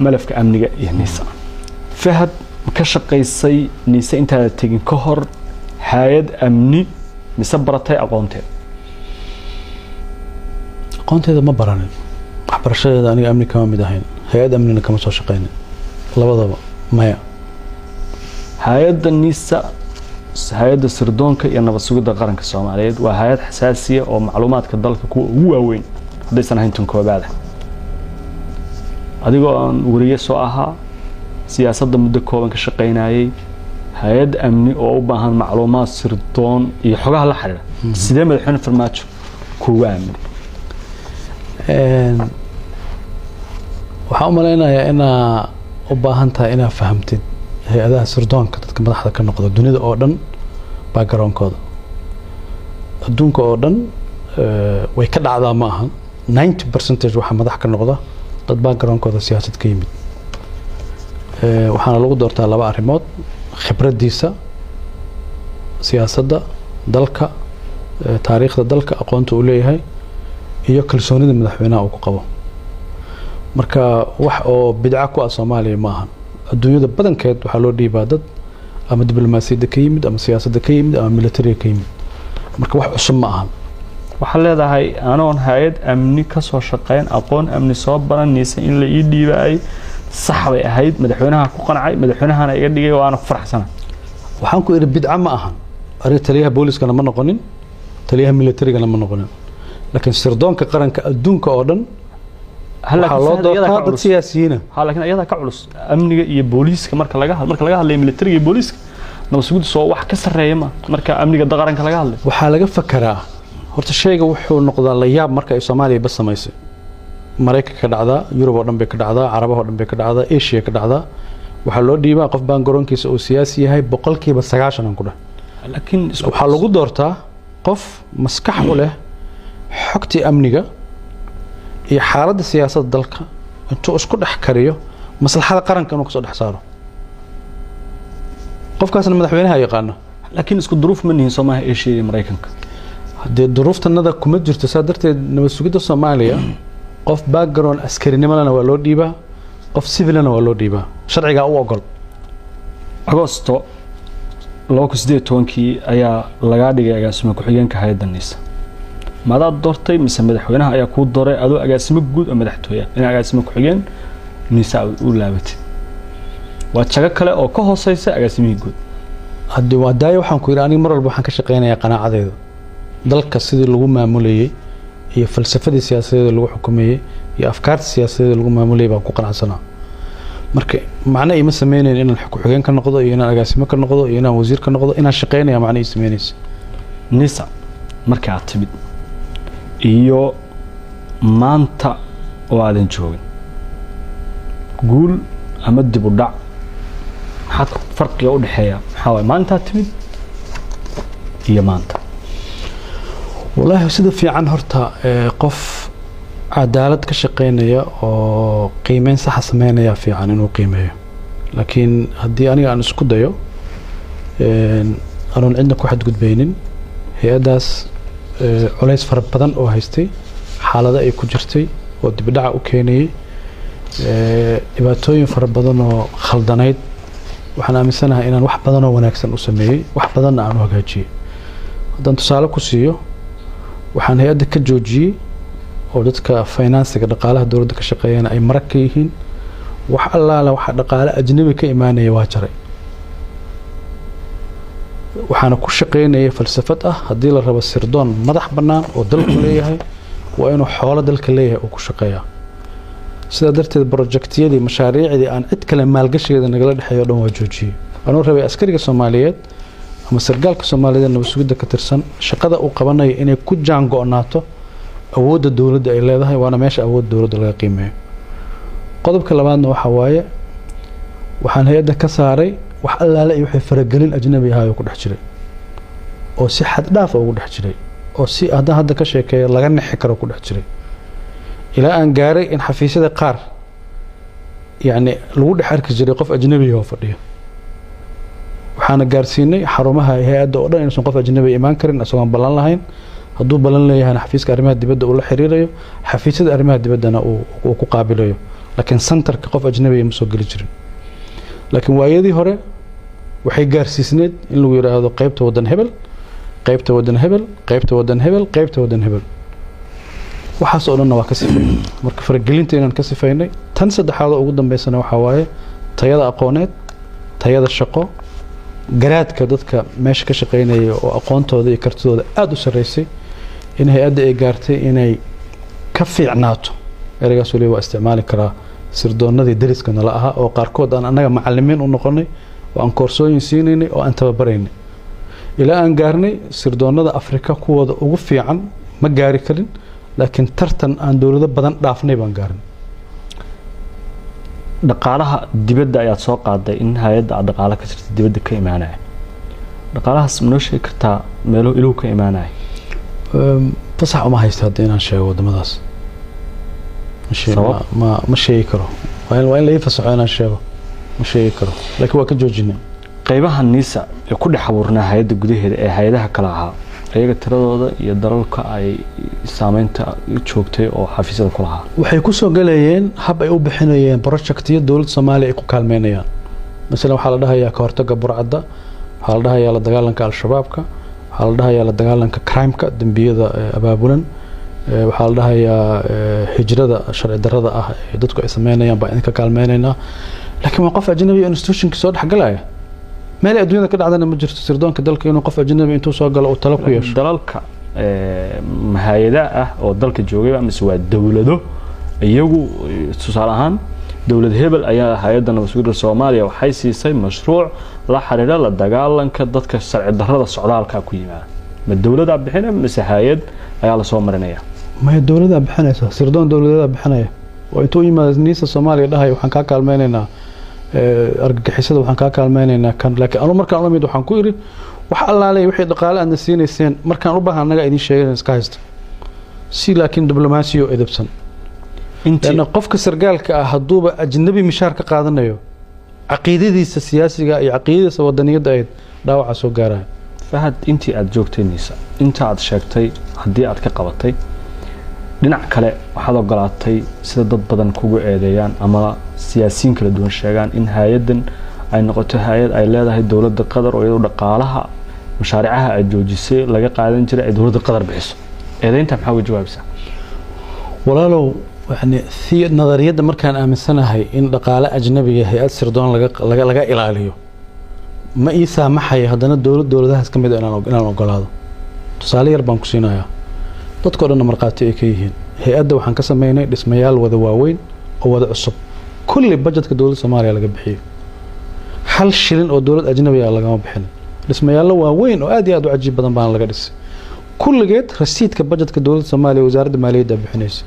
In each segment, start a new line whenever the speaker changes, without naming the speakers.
Malafka amniga iyo NISA, Fahad, ma ka shaqaysay NISA intaada tegin ka hor hay-ad amni mise baratay aqoonteeda?
Aqoonteeda ma baranin. Waxbarashadeeda aniga amni kama mid ahayn, hay-ad amnina kama soo shaqeynin, labadaba maya.
Hay-adda NISA, hay-adda sirdoonka iyo nabad sugidda qaranka Soomaaliyeed, waa hay-ad xasaasiya oo macluumaadka dalka kuwa ugu waaweyn, haddaysan ahayn tan koobaada. Adigoo aan weriye soo ahaa, siyaasadda muddo kooban ka shaqaynayay, hay-ad amni oo u baahan macluumaad sirdoon iyo xogaha la xiriira, sidee Madaxweyne Farmaajo kuugu aaminay?
Waxaan u malaynayaa inaa u baahan tahay inaa fahamtid hay-adaha sirdoonka dadka madaxda ka noqda dunida oo dhan backgroundkooda. Adduunka oo dhan way ka dhacdaa, ma ahan 90% waxaa madax ka noqda dad backgroundkooda siyaasad ka yimid. Waxaana lagu doortaa laba arrimood: khibraddiisa siyaasadda dalka, taariikhda dalka, aqoonta uu leeyahay iyo kalsoonida madaxweynaha uu ku qabo. Marka wax oo bidca ku ah Soomaaliya ma ahan. Adduunyada badankeed waxaa loo dhiibaa dad ama diblomaasiyadda ka yimid, ama siyaasadda ka yimid, ama militariga ka yimid. Marka wax cusub ma ahan.
Waxaad leedahay anoon hay-ad amni ka soo shaqeyn, aqoon amni soo baran, NISA in la ii dhiibaayay sax bay ahayd, madaxweynaha ku qancay, madaxweynahana iga dhigay, waana ku faraxsana.
Waxaan ku idhi bidca ma ahan. Aniga taliyaha booliskana ma noqonin, taliyaha militarigana ma noqonin, laakiin sirdoonka qaranka adduunka oo dhan waxaa loo doortaa dad siyaasiyiina.
Ha, laakiin ayadaa ka culus amniga iyo booliiska. Marka laga hadlayo militariga iyo booliiska, nabad sugiddu soo wax ka sarreeya ma marka amniga qaranka laga hadlayo?
Waxaa laga fakaraa horta shayga wuxuu noqdaa la yaab marka ay Soomaaliya bas samaysay. Maraykanka ka dhacdaa, Yurub oo dhan bay ka dhacdaa, Carabaha oo dhan bay ka dhacdaa, Asia ka dhacdaa. Waxaa loo dhiibaa qof baan garoonkiisa uu siyaasi yahay 90% aan ku dheh.
Laakiin
waxaa lagu doortaa qof maskax u leh xogtii amniga iyo xaaladda siyaasadda dalka intuu isku dhex kariyo maslaxada qaranka inuu kasoo dhex saaro. Qofkaasna madaxweynaha yaqaano.
Laakiin isku duruuf ma nihin Soomaha, Asia iyo Maraykanka.
Haddee duruuftanada kuma jirto, saa darteed nabad sugidda Soomaaliya qof background askarinimadana waa loo dhiibaa, qof civilana waa loo dhiibaa, sharcigaa u ogol.
Agosto 2018-kii ayaa lagaa dhigay agaasimo ku-xigeenka hay-adda NISA. Maadaad doortay mise madaxweynaha ayaa kuu dooray, adoo agaasimo guud oo madaxtooya in agaasimo ku-xigeen NISA u laabatay? Waa jago kale oo ka hooseysa agaasimihii guud.
Haddii waa daayo, waxaan ku yidhi aniga mar walba waxaan ka shaqeynayaa qanaacadeyda. Dalka sidii lagu maamulayey iyo falsafadii siyaasadeeda lagu xukumayey iyo afkaarta siyaasadeeda lagu maamulayay baan ku qanacsanaa. Marka macno ima sameynayn inaan ku-xigeen ka noqdo iyo inaan agaasimo ka noqdo iyo inaan wasiir ka noqdo. Inaan shaqeynaya macno ii sameynaysa.
NISA marka aad timid iyo maanta oo aadan joogin, guul ama dib u dhac, maxaad farqiga u dhexeeya maxaa waay maalintaad timid iyo maanta?
Wallaahi sida fiican horta qof cadaalad ka shaqeynaya oo qiimeyn saxa sameynaya fiican inuu qiimeeyo. Laakiin haddii aniga aan isku dayo, anoon cidna ku xadgudbaynin, hay-addaas culays fara badan oo haystay, xaalado ay ku jirtay oo dibdhaca u keenayay, dhibaatooyin fara badan oo khaldanayd, waxaan aaminsanahay inaan wax badan oo wanaagsan u sameeyey, wax badanna aan u hagaajiyey. Haddaan tusaale ku siiyo, waxaan hay-adda ka joojiyey oo dadka financiga, dhaqaalaha dowladda ka shaqeeyana ay marag ka yihiin, wax allaala waxa dhaqaale ajnabi ka imaanaya waa jaray. Waxaana ku shaqeynaya falsafad ah haddii la rabo sirdoon madax bannaan oo dalku leeyahay, waa inuu xoolo dalka leeyahay uu ku shaqeeyaa. Sidaa darteed projectiyadii, mashaariicdii aan cid kale maalgashigeeda nagala dhexeeyo o dhan waa joojiyey. Anuu rabay askariga Soomaaliyeed ama sargaalka Soomaaliyeed nabad sugidda ka tirsan shaqada uu qabanayo inay ku jaan go-naato awoodda dowladda ay leedahay, waana meesha awoodda dowladda laga qiimeeyo. Qodobka labaadna waxaa waaye waxaan hay-adda ka saaray wax allaale iyo wixii faragelin ajnabi ahaayoo ku dhex jiray, oo si xad dhaaf ugu dhex jiray, oo si haddaan hadda ka sheekeeyo laga nixi karo ku dhex jiray, ilaa aan gaaray in xafiisyada qaar yacni lagu dhex arki jiray qof ajnabi oo fadhiyo. Waxaana gaarsiinay xarumaha hay-adda oo dhan inuusan qof ajnabi imaan karin isagoon ballan lahayn. Hadduu ballan leeyahayna xafiiska arrimaha dibadda uu la xiriirayo, xafiisyada arrimaha dibaddana uu ku qaabilayo. Laakiin centerka qof ajnabiga ma soo geli jirin. Laakiin waayadii hore waxay gaarsiisneed in lagu yidhaahdo qaybta waddan hebel, qaybta waddan hebel, qaybta waddan hebel, qaybta waddan hebel. Waxaas oo dhanna waa ka sifaynay. Marka faragelinta inaan ka sifaynay. Tan saddexaad oo ugu dambeysana waxaa waaye tayada aqooneed, tayada shaqo, garaadka dadka meesha ka shaqeynaya oo aqoontooda iyo kartidooda aada u sarreysay, in hay-adda ay gaartay inay ka fiicnaato, ereygaas waliba waa isticmaali karaa, sirdoonadii dariska nala ahaa oo qaarkood aan annaga macalimiin u noqonay oo aan koorsooyin siinaynay oo aan tababaraynay, ilaa aan gaarnay sirdoonada Afrika kuwooda ugu fiican. Ma gaari karin, laakiin tartan aan dowlado badan dhaafnay baan gaarnay.
Dhaqaalaha dibadda ayaad soo qaaday, in hay-adda aad dhaqaalo ka jirta dibadda ka imaanaya. Dhaqaalahaas ma noo sheegi kartaa meeluhu iluhu ka imaanaya?
Fasax uma haysta hadda inaan sheego waddamadaas.
Sabab?
Ma sheegi karo. Waa in la ii fasaxo inaan sheego. Ma sheegi karo, laakiin waa ka joojinay.
Qaybaha NISA ee ku dhex abuurnaa hay-adda gudaheeda ee hay-adaha kale ahaa, ayaga tiradooda iyo dalalka ay saameynta joogtay oo xafiisyada ku lahaa?
Waxay ku soo galayeen hab ay u bixinayeen projectiyo dowladda Soomaaliya ay ku kaalmeynayaan. Masalan, waxaa la dhahayaa ka hortagga burcadda, waxaa la dhahayaa la dagaalanka Al-Shabaabka, waxaa la dhahayaa la dagaalanka crimeka, dembiyada abaabulan, waxaa la dhahayaa hijrada sharci darrada ah ee dadku ay sameynayaan baa idinka kaalmeynaynaa. Laakiin waa qof ajnabi oo institutionka soo dhexgalaya. Meel ay adduunyada ka dhacdana ma jirto sirdoonka dalka inuu qof ajnabi intuu soo galo uu talo ku yeesho.
Dalalka hay-ada ah oo dalka joogay mise waa dowlado iyagu? Tusaale ahaan, dowlad hebel ayaa hay-adda nabad sugidda Soomaaliya waxay siisay mashruuc la xiriira la dagaalanka dadka sharci darrada socdaalka ku yimaada. Ma dowladaa bixina mise hay-ad ayaa lasoo marinaya?
Maya, dowladaa bixinaysa. Sirdoon dowladeedaa bixinaya oo intuu yimaado NISA Soomaaliya dhahay: "Waxaan kaa kaalmeynaynaa argagixisada, waxaan kaa kaalmeynaynaa kan." Laakiin anu markaan ula mid waxaan ku idhi: "Wax allaalay wixii dhaqaale aadna siinayseen, markaan u baahan annaga idin sheegan, iska haysta." Si laakiin diblomaasiyo edebsan.
Intii
Lanna qofka sargaalka ah hadduuba ajnabi mishaar ka qaadanayo, caqiidadiisa siyaasiga iyo caqiidadiisa wadaniyadda ahayd dhaawaca soo gaaraya.
Fahad, intii aad joogtay NISA, inta aad sheegtay haddii aad ka qabatay, dhinac kale waxaad ogolaatay, sida dad badan kugu eedeeyaan ama siyaasiyiin kala duwan sheegaan, in hay-addan ay noqoto hay-ad ay leedahay dowladda Qatar oo iyadu dhaqaalaha mashaaricaha ay joojisay laga qaadan jiray ay dowladda Qatar bixiso. Eedeynta maxaa uga jawaabaysaa?
Walaalow, yani nadariyadda markaan aaminsanahay in dhaqaale ajnabiga hay-ad sirdoon laga ilaaliyo ma ii saamaxaya haddana dowlad dowladahaas ka mid a inaan ogolaado. Tusaale yar baan ku siinayaa, dadkao dhanna markhaati ay ka yihiin. Hay-adda waxaan ka sameynay dhismayaal wada waaweyn oo wada cusub. Kulli budgetka dowladda Soomaaliya laga bixiyo, hal shilin oo dowlad ajnabi ah lagama bixin. Dhismayaallo waaweyn oo aad iyo aad u cajiib badan baana laga dhisay. Kulligeed rasiidka budgetka dowladda Soomaaliya, wasaaradda maaliyadda bixinaysa.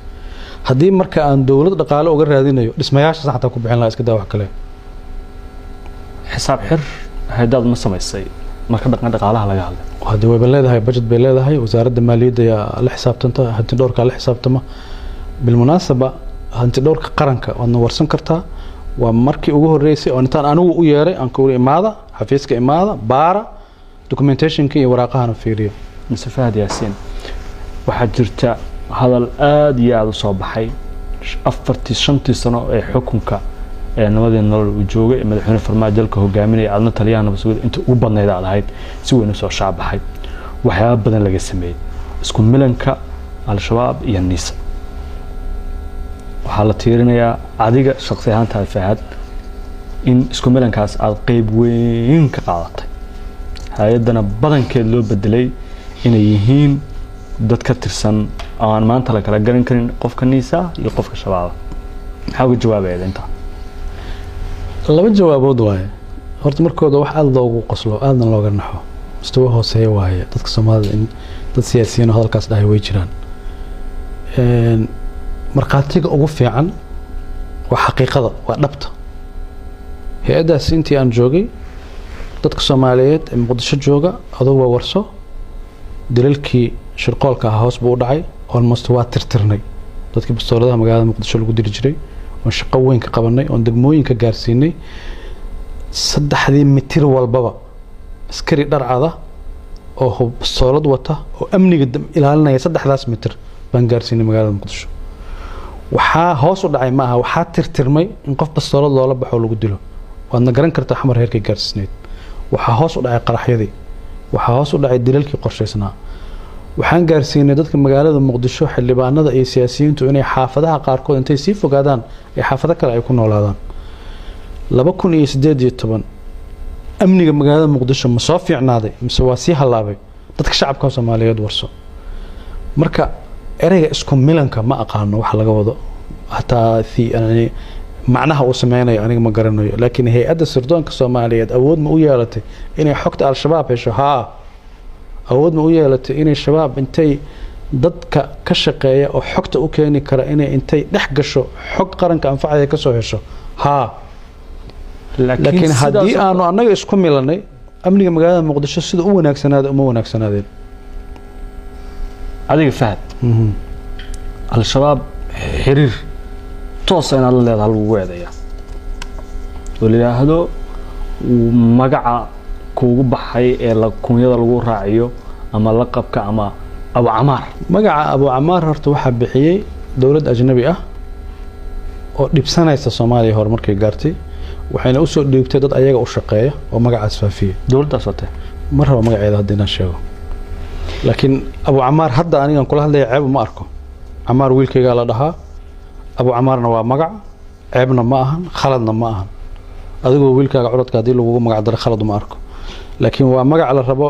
Haddii marka aan dowlad dhaqaale uga raadinayo, dhismayaashaas xataa ku bixin lahaa, iska daa wax kale.
Xisaab xir hay-adaad ma samaysay marka dhaqan dhaqaalaha laga hadlay?
Hadda wayba leedahay, budget bay leedahay. Wasaaradda maaliyadda ayaa la xisaabtanta, hanti dhowrkaa la xisaabtama. Bilmunaasaba, hanti dhowrka qaranka waadna warsan kartaa. Waa markii ugu horeysay oo intaan anigu u yeeray aan kuuri: "Imaada xafiiska, imaada, baara documentationka iyo waraaqahana fiiriyo."
Mise Fahad Yaasiin, waxaa jirta hadal aada iyo aada u soo baxay 4-tii 5-tii sano ee xukunka ee nabadii nolol uu joogay ee madaxweyne Farmaajo dalka hogaaminaya, aadna taliyaha nabad sugidda inta ugu badnayd aad ahayd, si weyn usoo shaabaxay, waxyaaba badan laga sameeyey isku milanka Al-Shabaab iyo NISA. Waxaa la tiirinayaa adiga shaqsi ahaantaada, Fahad, in isku milankaas aada qeyb weyn ka qaadatay, hay-addana badankeed loo bedelay inay yihiin dad ka tirsan oo aan maanta la kala garan karin qofka NISA iyo qofka Shabaaba. Maxaa uga jawaabaya intaa?
Laba jawaabood waaye. Horta markooda wax aada loogu qoslo, aadna looga naxo, mustawa hooseeya waaye dadka Soomaalida in dad siyaasiyiin oo hadalkaas dhahay way jiraan. Markhaatiga ugu fiican waa xaqiiqada, waa dhabta. Hay-addaas intii aan joogay, dadka Soomaaliyeed ee Muqdisho jooga aduu waa warso, dilalkii shirqoolka ah hoos buu u dhacay, almost waa tirtirnay dadkii bastooladaha magaalada Muqdisho lagu dili jiray, oon shaqo weyn ka qabanay, oon degmooyinka gaarsiinay 3-dii mitir walbaba askari dharcada oo bastoolad wata oo amniga ilaalinaya. 3-daas mitir baan gaarsiinay magaalada Muqdisho. Waxaa hoos u dhacay ma aha, waxaa tirtirmay in qof bastoolad loola baxo lagu dilo. Waadna garan kartaa Xamar heerkay gaarsiisneyd. Waxaa hoos u dhacay qaraxyadii, waxaa hoos u dhacay dilalkii qorshaysnaa. Waxaan gaarsiinay dadka magaalada Muqdisho, xildhibaanada iyo siyaasiyiintu, inay xaafadaha qaarkood intay sii fogaadaan ay xaafado kale ay ku noolaadaan. 2018 amniga magaalada Muqdisho ma soo fiicnaaday mise waa sii hallaabay? Dadka shacabka Soomaaliyeed warso. Marka ereyga isku milanka ma aqaano waxa laga wado, hataa yani macnaha uu sameynayo aniga ma garanayo. Laakiin hay-adda sirdoonka Soomaaliyeed awood ma u yeelatay inay xogta Al-Shabaab hesho? Haa. Awood ma u yeelatay inay Shabaab intay dadka ka shaqeeya oo xogta u keeni kara inay intay dhex gasho xog qaranka anfacaya kasoo hesho? Haa. Laakiin haddii aanu annaga isku milanay, amniga magaalada Muqdisho sida u wanaagsanaada uma wanaagsanaadeen.
Adiga Fahad, Al-Shabaab xiriir toosa inaad la leedaha lagugu eedeeya oo la yidhaahdo magaca kuugu baxay ee la kunyada lagu raaciyo ama laqabka ama Abu Camaar.
Magaca Abu Camaar horta waxaa bixiyey dowlad ajnabi ah oo dhibsanaysa Soomaaliya horumarkay gaartay, waxayna usoo dhiibtay dad ayaga u shaqeeya oo magacaas faafiyey.
Dowladdaas watee?
Ma rabo magaceeda hadda inaan sheego, laakiin Abu Camaar hadda anigan kula hadlaya ceeb ma arko. Camaar wiilkaygaa la dhahaa, Abu Camaarna waa magac, ceebna ma ahan, khaladna ma ahan. Adigoo wiilkaaga curadka haddii lagugu magac daro khalad uma arko, laakiin waa magac la rabo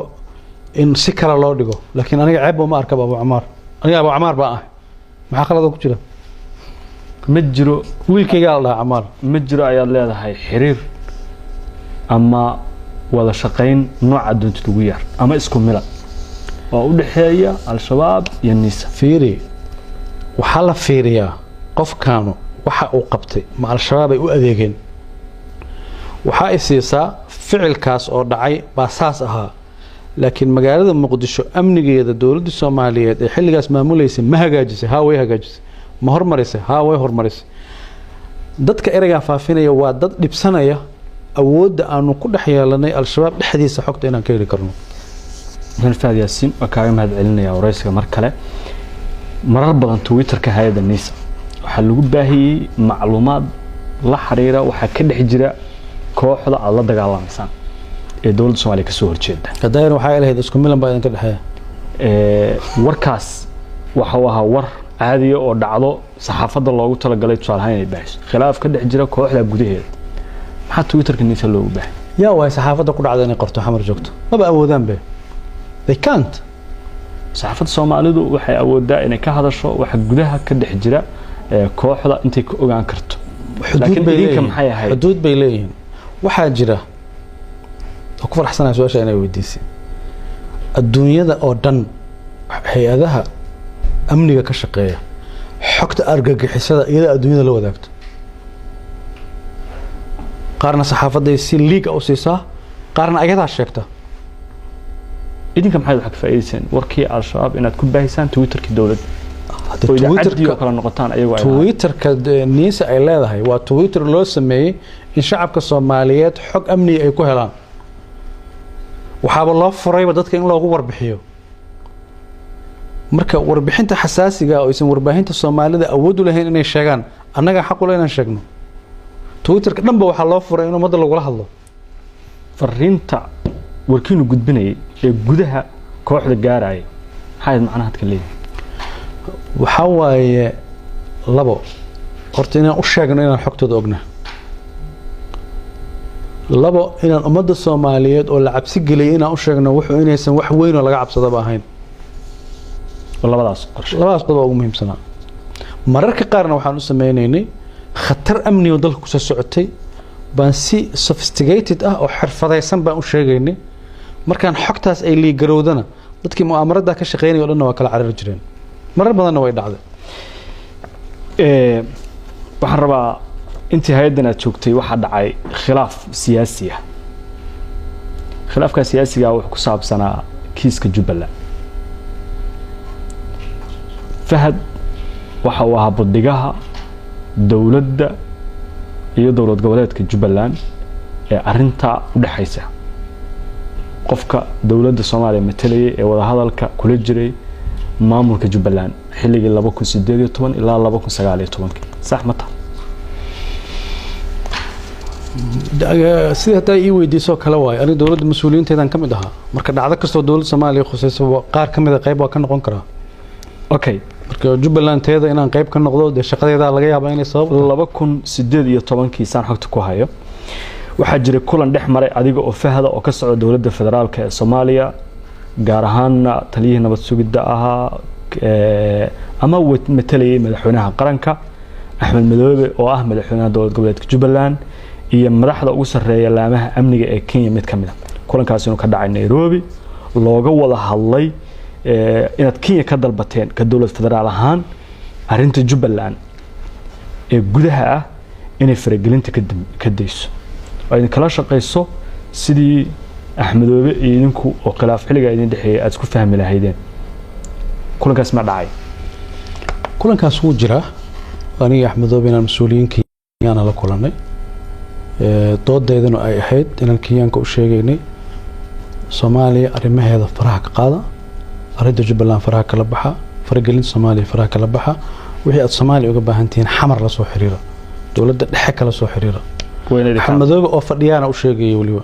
in si kale loo dhigo. Laakiin aniga ceebba uma arkaba Abu Camaar. Aniga Abu Camaar baan ahay, maxaa khalada ku jira?
Ma jiro.
Wiilkaygaa la dhahaa Camaar.
Ma jiro ayaad leedahay xiriir ama wada shaqayn nooca doontid ugu yar ama isku milan oo u dhexeeya Al-Shabaab iyo NISA?
Fiiri, waxaa la fiiriyaa qofkaanu waxa uu qabtay ma Al-Shabaab ay u adeegeen. Waxaa i siisaa ficilkaas oo dhacay baa saas ahaa, laakiin magaalada Muqdisho amnigeeda dowladda Soomaaliyeed ee xilligaas maamuleysay ma hagaajisay? Haa, way hagaajisay. Ma hormarisay? Haa, way hormarisay. Dadka ereygaa faafinaya waa dad dhibsanaya awoodda aanu ku dhex yeelanay Al-Shabaab dhexdiisa xogta inaan ka heli karno.
Mudane Fahad Yaasiin, waa kaaga mahad celinaya waraysiga mar kale. Marar badan Twitterka hay-adda NISA waxaa lagu baahiyey macluumaad la xiriira waxaa ka dhex jira kooxda aada la dagaalamaysaan ee dowladda Soomaaliya kasoo horjeeda.
Hadayna waxay lahayd isku milan baa idinka dhexeeya.
Warkaas waxa uu ahaa war caadiya oo dhacdo saxaafadda loogu talagalay, tusaale ahaan inay baahiso khilaaf ka dhex jira kooxda gudaheeda. Maxaa Twitterka NISA loogu baahay?
Yaa waay saxaafadda ku dhacda inay qorto Xamar joogto? Maba awoodaan be, they can't.
Saxaafadda Soomaalidu waxay awoodaa inay ka hadasho waxa gudaha ka dhex jira kooxda intay ka ogaan karto. Laakiin
bay
idinka
leeyihiin.
Maxay ahayd?
Xuduud bay leeyihiin. Waxaa jira oo ku faraxsanaya su-aasha inay weydiisay. Adduunyada oo dhan hay-adaha amniga ka shaqeeya xogta argagixisada iyada adduunyada la wadaagto, qaarna saxaafaday si liiga u siisaa, qaarna ayadaa sheegta.
Idinka maxayd wax ka faa'iidayseen warkii Al-Shabaab inaad ku baahisaan Twitterkii dowladda
Hadda
oo idaacaddii oo
Twitterka
kala noqotaan ayagoo ay lahaayeen?
Twitterka NISA ay leedahay waa Twitter loo sameeyey in shacabka Soomaaliyeed xog amniga ay ku helaan. Waxaaba loo furayba dadka in loogu warbixiyo. Marka warbixinta xasaasiga oo aysan warbaahinta Soomaalida awood u lahayn inay sheegaan, annaga xaq u leh inaan sheegno. Twitterka dhanba waxaa loo furay in ummadda lagula hadlo.
Fariinta warkiinu gudbinayay ee gudaha kooxda gaaraya maxay ahayd macnaha hadka leeyahay?
Waxaa waaye labo: horta inaan u sheegno inaan xogtooda ogna, labo inaan ummadda Soomaaliyeed oo la cabsi geliyay inaan u sheegno wuxuu inaysan wax weyn oo laga cabsadaba ahayn.
Oo labadaas qorshe.
Labadaas qodob baa ugu muhiimsanaa. Mararka qaarna waxaan u sameynaynay khatar amni oo dalka kusoo socotay baan si sophisticated ah oo xirfadaysan baan u sheegaynay. Markaan xogtaas ay liigarowdana, dadkii mu'aamarada ka shaqeynaya o dhanna waa kala carari jireen. Marar badanna way dhacday.
Waxaan rabaa, intii hay-addan aad joogtay waxaa dhacay khilaaf siyaasi ah. Khilaafkaa siyaasiga wuxuu ku saabsanaa kiiska Jubbaland. Fahad waxa uu ahaa buddigaha dowladda iyo dowlad goboleedka Jubbaland ee arrintaa u dhexaysa, qofka dowladda Soomaaliya matalayay ee wadahadalka kula jiray maamulka Jubbaland. Xilligii 2018 ilaa 2019-kii, sax ma taha?
Sidii haddaa ii weydiisoo kale waayo, aniga dowladda mas-uuliyiinteedaan ka mid ahaa. Marka dhacdo kastoo dowladda Soomaaliya khusaysa, qaar ka mid a qayb waa ka noqon karaa. Marka Jubbaland teeda inaan qayb ka noqdo, dee shaqadeedaa laga yaabaa inay sabab tahay.
2018-kii, saan xogta ku hayo, waxaa jiray kulan dhex maray adiga oo Fahda oo ka socda dowladda federaalka ee Soomaaliya, gaar ahaana taliyihii nabad sugidda ahaa ama matalayay madaxweynaha qaranka, Axmed Madoobe oo ah madaxweynaha dowlad goboleedka Jubbaland, iyo madaxda ugu sarreeya laamaha amniga ee Kenya mid ka mid a. Kulankaas inuu ka dhacay Nairobi, looga wada hadlay inaad Kenya ka dalbateen ka dowlad federaal ahaan arrinta Jubbaland ee gudaha ah inay faragelinta ka dayso oo idin kala shaqayso sidii Axmedoobe iyo idinku oo khilaaf xilligaa idin dhexeeyay aad isku fahmi lahaydeen. Kulankaas ma dhacay?
Kulankaas wuu jiraa. Aniga Axmedoobe inaan mas-uuliyiin Kenyaana la kulanay, doodeydana ay ahayd inaan Kenyaanka u sheegaynay Soomaaliya arrimaheeda faraha ka qaada, arrinta Jubbaland faraha kala baxa, faragelinta Soomaaliya faraha kala baxa, wixii aad Soomaaliya uga baahan tihiin Xamar la soo xiriira, dowladda dhexe kala soo xiriira. Axmed Madoobe oo fadhiyaana u sheegaya weliba.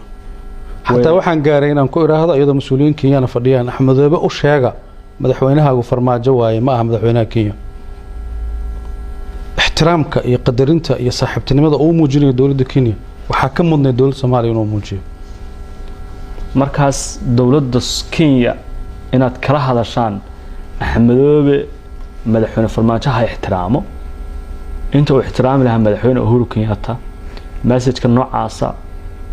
Xataa waxaan gaaray inaan ku idhaahdo, iyadoo mas-uuliyiin Kenyana fadhiyaan, Axmed Madoobe u sheega madaxweynahaagu Farmaajo waaye, ma aha madaxweynaha Kenya. Ixtiraamka iyo qadarinta iyo saaxiibtinimada uu muujinayo dowladda Kenya waxaa ka mudnay dowladda Soomaaliya inuu muujiyo.
Markaas dowladda Kenya inaad kala hadashaan Axmedoobe madaxweyne Farmaajo ha ixtiraamo inta uu ixtiraami lahaa madaxweyne Uhuru Kenyatta, message-ka noocaasa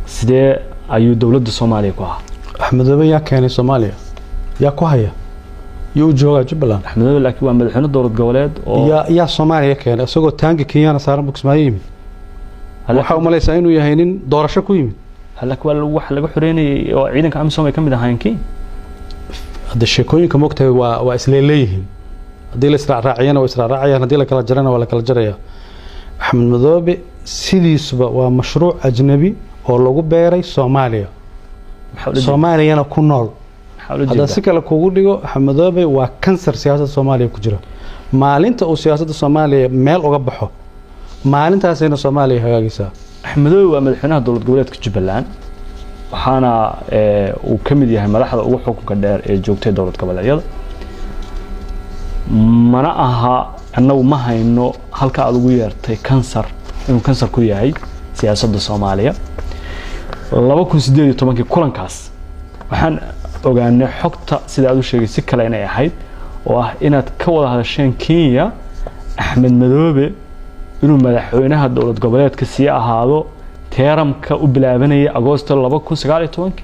sidee ayuu dowladda Soomaaliya ku ahaa?
Axmedoobe yaa keenay Soomaaliya? Yaa ku haya? Yuu u joogaa Jubbaland?
Axmedoobe laakiin waa madaxweyne dowlad goboleed oo
Yaa Soomaaliya keenay? Isagoo taangi Kenyana saaran buu Kismaayo yimid. Waxaa u malaysaa inuu yahay nin doorasho ku yimid.
Laakiin waa wax laga xoreynayay oo ciidanka AMISOM ay ka mid ahaayeen Kenya.
Hadda sheekooyinka moogtahay waa isleeleeyihiin. Haddii la israacraaciyana waa israacraacayaan, haddii la kala jarana waa la kala jaraya. Axmed Madoobe sidiisuba waa mashruuc ajnabi oo lagu beeray Soomaaliya, Soomaaliyana ku nool. Haddaan si kale kugu dhigo, Axmed Madoobe waa kansar siyaasadda Soomaaliya ku jira. Maalinta uu siyaasadda Soomaaliya meel uga baxo, maalintaasayna Soomaaliya hagaagaysaa.
Axmedoobe waa madaxweynaha dowlad goboleedka Jubbaland, waxaana uu ka mid yahay madaxda ugu xukunka dheer ee joogtay dowlad goboleedyada. Mana aha, annagu ma hayno halka aada ugu yeertay kansar inuu kansar ku yahay siyaasadda Soomaaliya. 2018-kii kulankaas waxaan ogaanay xogta sida aad u sheegay si kale inay ahayd, oo ah inaad ka wada hadasheen Kenya Axmed Madoobe inuu madaxweynaha dowlad goboleedka sii ahaado term-ka u bilaabanaya Agoosto 2019-kii,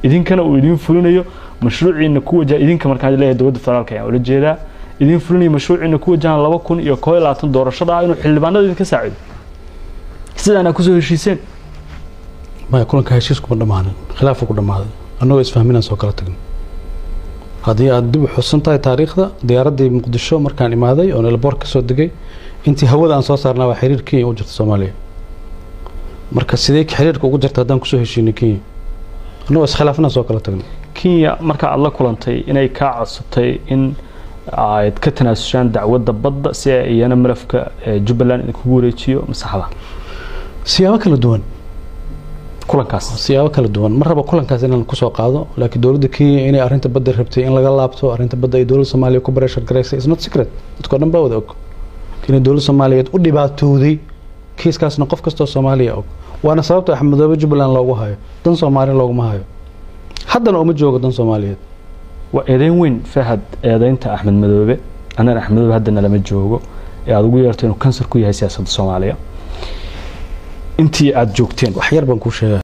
idinkana uu idin fulinayo mashruuciina ku wajaha. Idinka markaan leeyahay dowladda federaalka ayaan ula jeedaa. Idin fulinayo mashruuciina ku wajahan 2021 doorashada ah, inuu xildhibaanada idinka saacido, sidaana kusoo heshiiseen.
Maya, kulanka heshiis kuma dhammaanin, khilaafu ku dhammaaday. Annagoo isfahminaan soo kala tagno. Haddii aad dib u xusan tahay taariikhda, diyaaraddii Muqdisho markaan imaaday oon airport ka soo degay, intii hawada aan soo saarnaa waa xiriir Kenya u jirta Soomaaliya. Marka sidee xiriirka ugu jirta haddaan kusoo heshiinay Kenya? Annagoo iskhilaafnaa soo kala tagnay.
Kenya marka aada la kulantay, inay kaa codsatay in aad ka tanaasushaan dacwadda badda si ay iyana malafka Jubbaland idinkugu wareejiyo, masaxda?
Siyaabo kala duwan.
Kulankaas.
Siyaabo kala duwan. Ma rabo kulankaas inaan kusoo qaado, laakiin dowladda Kenya inay arrinta badda rabtay in laga laabto, arrinta badda ay dowladda Soomaaliya ku pressure garaysay is not secret. Dadkoo dhan baa wada og inay dowladda Soomaaliyeed u dhibaatooday kiiskaasna. Qof kastoo Soomaaliya og, waana sababta Axmed Madoobe Jubbaland loogu hayo. Dan Soomaali looguma hayo, haddana uma joogo dan Soomaaliyeed.
Waa eedeyn weyn, Fahad, eedeynta Axmed Madoobe. Annana Axmed Madoobe hadda nalama joogo ee aada ugu yeerto inuu kansar ku yahay siyaasadda Soomaaliya intii aada joogteen.
Wax yar baan kuu sheegaya.